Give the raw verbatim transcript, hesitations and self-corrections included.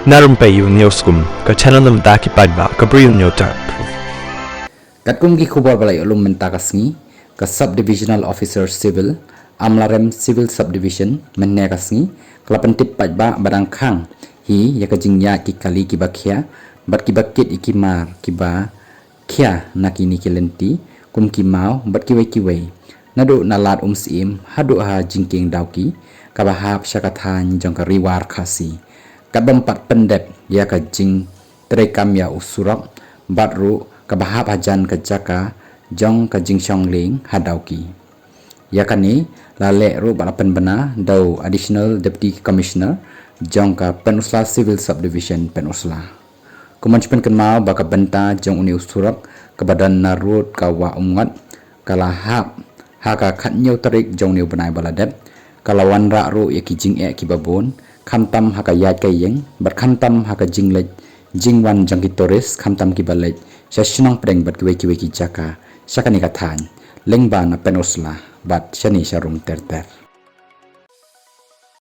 Na rympei ïa u Newskum, ka channel na bynta ki paidbah ka Bri u Hynñiewtrep. Katkum ki khubor ba la ïoh lum mynta ka sngi, ka Sub Divisional Officer Civil, Amlarem Civil Subdivision, mynne ka sngi, ka la pyntip paidbah ba dang khang hi ïa ka jingïaid ki kali kiba khia bad kiba kit ïa ki mar kiba khia na kine ki lynti, kum ki maw bad kiwei kiwei, naduh na Lad Umsyiem haduh ha Jingkieng Dawki, kaba hap sha ka thaiñ jong ka Ri War Khasi. Katba ym pat pyndep ïa ka jingtreikam ïa u surok, bad ruh kaba hap hajan ka jaka jong ka jingshong lieng ha Dawki. Ïa kane la leh ruh bad la pynbna da u Additional Deputy Commissioner jong ka Pynursla Civil Subdivision, Pynursla. Kumno shu pynkynmaw ba ka bynta jong une u surok kaba don na Rud ka Wah Umngot, ka la hap ha ka khathynñiew tarik jong une u bnai ba la dep, ka la wanrah ruh ïa ki jingeh kiba bun, khamtam ha ka ïaid ka ïeng bad khamtam ha ka jingleit jingwan jong ki tourist, khamtam kiba leit sha shnong pdeng bad kiwei kiwei ki jaka sha kane ka thaiñ, lyngba na Pynursla bad shane sharum ter ter.